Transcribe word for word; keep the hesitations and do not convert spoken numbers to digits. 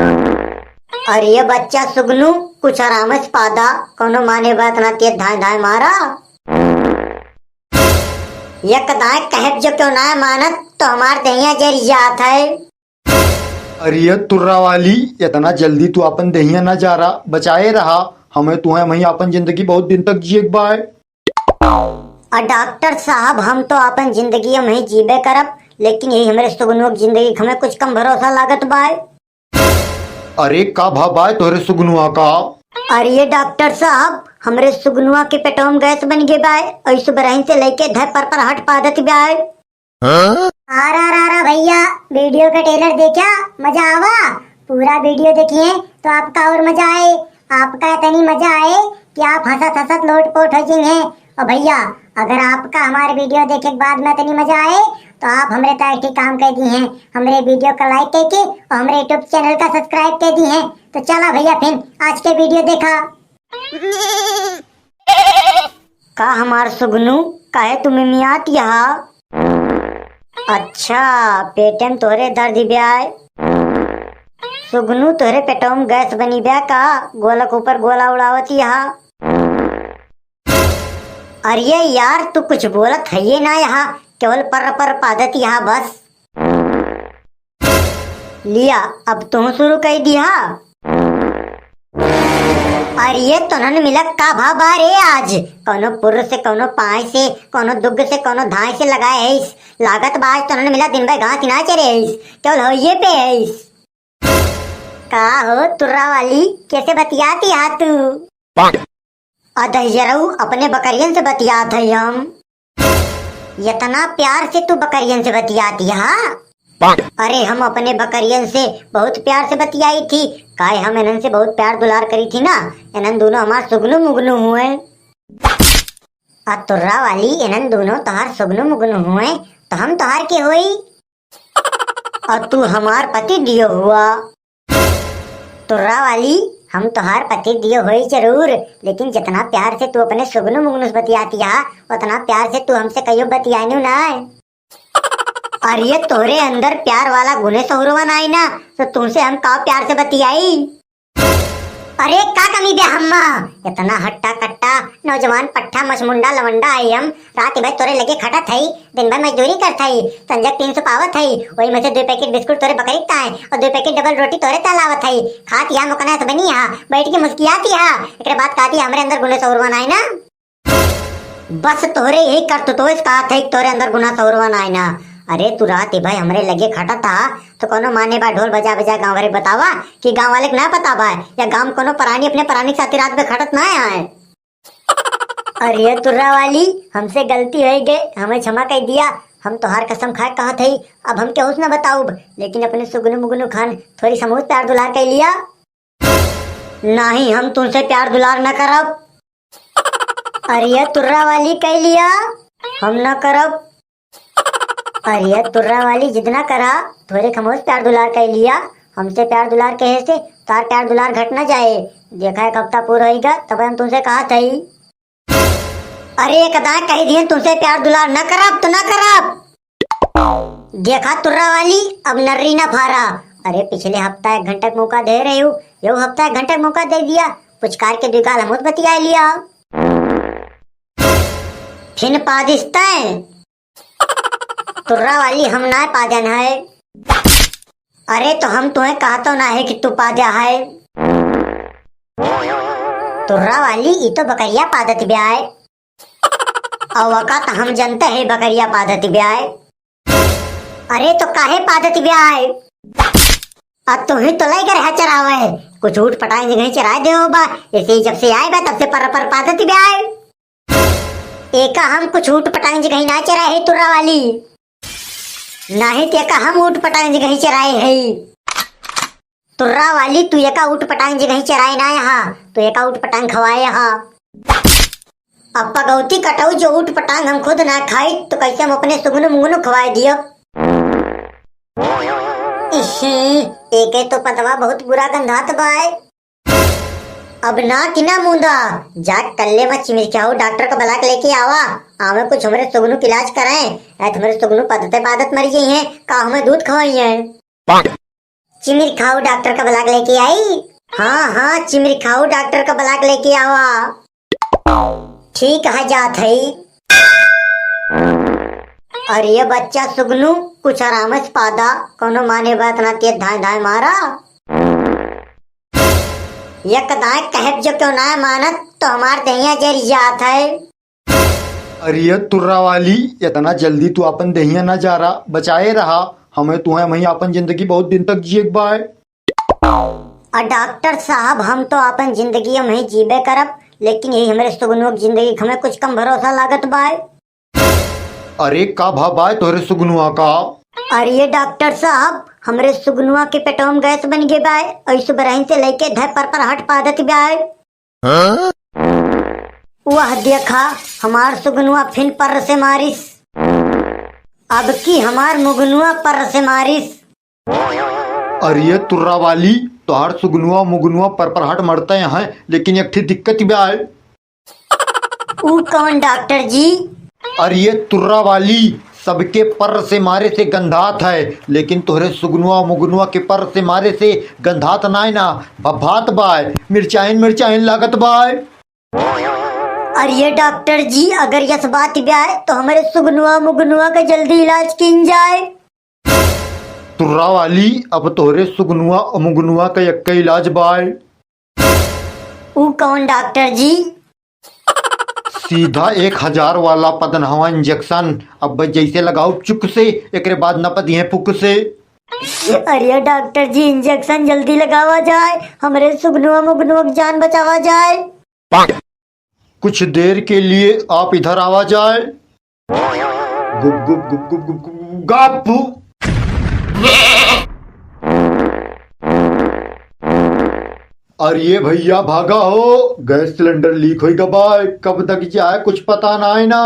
अरे ये बच्चा सुगनू, कुछ आराम से पादा, कौनो माने बात ना तेज धाए धाए मारा। एक दाए कहब जो क्यों ना मानत, तो हमार दहिया जर जात है। अरे ये तुर्रा वाली, इतना जल्दी तू अपन दहिया ना जारा, बचाए रहा, हमें तुहें वहीं अपन जिंदगी बहुत दिन तक जिए के बाय। और डॉक्टर साहब, हम तो अपन जिंदगी में ही जीबे करब, लेकिन यही हमरे सुगनुआ की जिंदगी के हमें कुछ कम भरोसा लागत बाय। अरे का भा बाय तोहरे सुगनुआ का? अरे ये डॉक्टर साहब, हमरे सुगनुआ के पेटवा में गैस बन गए बाय, और सुबरहिन से लेके धै पर पर हट पादत बाय। आरा रा रा भैया, वीडियो का ट्रेलर देखा, मजा आवा। पूरा वीडियो देखिए तो आपका और मजा आए। आपका इतनी मजा आए कि आप हंसत हंसत लोटपोट हो जाएंगे। और भैया, अगर आपका हमारे वीडियो देखे के बाद में इतनी मजा आए, तो आप हमरे तरह एक काम कर दी हैं, हमरे वीडियो का लाइक करके और हमरे यूट्यूब चैनल का सब्सक्राइब कर दी हैं। तो चला भैया, फिर आज के वीडियो देखा। का हमार सुगनू, काहे तू मिमियात यहाँ? अच्छा, पेटे में तोहरे दर्द ब्याय। सुगनू, तोहरे पेटवा में गैस बनी ब्या का? गोला के ऊपर गोला उड़ावत यहाँ। अरे यार, तू कुछ बोलत है ये ना यहाँ, केवल पर पर पादत यहाँ बस। लिया, अब तू शुरू कर दिया। अरे ये तोहन मिला का भा बा रे आज? कौनो पुर से, कौनो पाय से, कौनो दुग से, कौनो धाय से लगाए है इस। लागत बा आज तोहन मिला दिन भर घास ही ना चरे है इस। केवल हो ये पे है इस। का हो तुर्रा वाली, कैसे बतियाती हा तू? अदहियरऊ, अपने बकरियन से बतियात है हम। इतना प्यार से तू बकरियन से बतियाती हा? अरे, हम अपने बकरियन से बहुत प्यार से बतियाई थी, काहे हम इनन से बहुत प्यार दुलार करी थी ना। इनन दोनों हमार सुगनू मुगनू हुए। आ तुर्रा वाली, इनन दोनों तोहार सुगनू मुगनू हुए, तो हम तोहार के होई? और तू हमार पति दियो हुआ। तुर्रा वाली, हम तोहार पति दियो होई जरूर, लेकिन जितना प्यार से तू अपने सुगनू मुगनू से बतियाती हा, उतना प्यार से तू हमसे कहियो बतियानू ना है। अरे, तोहरे अंदर प्यार वाला गुने सहुरवा नाई ना, तो तुमसे हम का प्यार से बतियाई? अरे, का कमी बे हम्मा? इतना हट्टा कट्टा, नौजवान पट्ठा, मछमुंडा लवंडा आई हम। रात भर तोरे लगे खटत हई, दिन भर मजदूरी करत हई, संझक तीन सौ पावत हई, वही में से दो पैकेट बिस्कुट तोरे बकरी के ताए और दो पैकेट डबल रोटी तोरे तालावत हई। खात या मुकना से बनी हा, बैठ के मुस्कियात हा। एकरे बाद कहती हमरे अंदर गुने सहुरवा नाई ना। बस तोहरे यही करतुतवे से कहत है कि तोहरे अंदर गुना सहुरवा नाई ना। अरे तू रात भर हमरे लगे खटत हा, तो कौनो माने बा ढोल बजा बजा गाँव भरे बतावा कि गाँव वाले के ना पता बा, या गाँव में कौनो प्राणी अपने प्राणी के साथे रात भर खटत ना आए। अरे तुर्रा वाली, हमसे गलती हो गई, हमें क्षमा कर दिया। हम तोहार कसम खाए कहत हई, अब हम केहू से ना बताउब, लेकिन अपने सुगनू मुगनू खान थोड़ी समूह प्यार दुलार कर लिया। नाही, हम तुमसे प्यार दुलार न करब। अरे तुर्रा वाली कह लिया, हम न करब। अरे तुर्रा वाली जिद ना करा, थोड़े खमोश प्यार दुलार कह लिया। हमसे प्यार दुलार कहे से तार प्यार दुलार घट ना जाए। देखा एक हफ्ता पूरा होइगा, तब हम तुमसे कहा था ही। अरे एक दाए कह दिए तुमसे प्यार दुलार न करब तो न करब। देखा तुर्रा वाली, अब नर्री ना फारा। अरे पिछले हफ्ता एक घंटा का मौका दे रहे हो, यो हफ्ता एक घंटा का मौका दे दिया। पुचकार के दुई गाल हम बतिया लिया। फिन पादिस्ते। तुर्रा वाली हम ना पादन है। अरे तो हम तुम्हें कहतो ना है कि तू पाद्या है। तुर्रा वाली, ई तो बकरिया पादत ब्याय। अवका त हम जनते है बकरिया पादत ब्याय। अरे तो काहे पादत ब्याय? आ तू ही तो लई कर है चरावे। कुछ ऊट पटांग जगह चराए दे हो बा। ऐसे ही जब से आए बा तब से पर पर पादत ब्याय। एका हम कुछ ऊट पटांग जगह ना चराए है तुर्रा वाली। नाही ते एका हम ऊट पटांग जगह चराए है। तुर्रा वाली, तू एका ऊट पटांग जगह चराए ना यहाँ, तू एका ऊट पटांग खवाए यहाँ। अब पगौती कटाऊ जो ऊट पटांग हम खुद ना खाई, तो कैसे हम अपने सुगनू मुगनू खवाए दियो? इही, एके तो पतवा बहुत बुरा गंधात बाय। अब ना कि ना मूंदा, जा कल्ले में चिमिर के आओ, डॉक्टर का बुला के लेके आवा, आवे कुछ हमरे सुगनू के इलाज कराए, ऐ तुम्हारे सुगनू पदते पादत मर गई हैं, का हमें दूध खवाई हैं? चिमिर खाऊ डॉक्टर का बुला के लेके आई। हाँ, हाँ, चिमिर खाऊ डॉक्टर का बुला के लेके आवा। ठीक है, जात है। अरे बच्चा सुगनू, कुछ आराम से पादा, कोनो माने बात ना, तेज धाए धाए मारा। एक दाए कहब जो क्यों ना मानत, तो हमार दहिया जर जात है। अरे ये तुर्रा वाली, इतना जल्दी तू अपन दहिया ना जारा, बचाए रहा। हमें तुहें वहीं अपन जिंदगी बहुत दिन तक जिए के बाय। और डॉक्टर साहब, हम तो अपन जिंदगी हम ही जीबे करब, लेकिन यही हमरे सुगनुआ की जिंदगी के हमें कुछ कम भरोसा लागत बाय। अरे का भा बाय तोहरे सुगनुआ का? अरे ये डॉक्टर साहब, हमरे सुगनुआ के पेटवा में गैस बन गए बाय, और सुबरहिन से लेके धै पर पर हट पादत बाय। हाँ? वह देखा, हमार सुगनुआ फिन पर से मारिस। अब की हमार मुगनुआ पर से मारिस। अरे ये तुर्रा वाली, तोहार सुगनुआ मुगनुआ पर पर हट मरते हैं, लेकिन एक ठे दिक्कत भी आए। ऊ कौन डॉक्टर जी? अरे ये तुर्रा वाली, सबके पर से मारे से गंधात है, लेकिन तोहरे सुगनुआ मुगनुआ के पर से मारे से गंधात नाय ना, भभात बाय, मिर्चाइन मिर्चाइन लागत बाय। अरे ये डॉक्टर जी, अगर यस बात बाय तो हमरे सुगनुआ मुगनुआ का जल्दी इलाज कीन जाए। तुर्रा वाली, अब तोहरे सुगनुआ मुगनुआ का एक इलाज बाय। ऊ कौन डॉक्टर जी? सीधा एक हजार वाला पदनहवा इंजेक्शन, अब जैसे लगाओ चुक से, एकरे बाद न पदिहे पुक से। अरे डॉक्टर जी, इंजेक्शन जल्दी लगावा जाए, हमरे सुगनुआ मुगनुआ की जान बचावा जाए। कुछ देर के लिए आप इधर आवा जाए। गुप, गुप, गुप, गुप, गुप, गुप, गप। अरे भैया भागा हो, गैस सिलेंडर लीक होई गबाय, कब तक जाए कुछ पता ना है ना।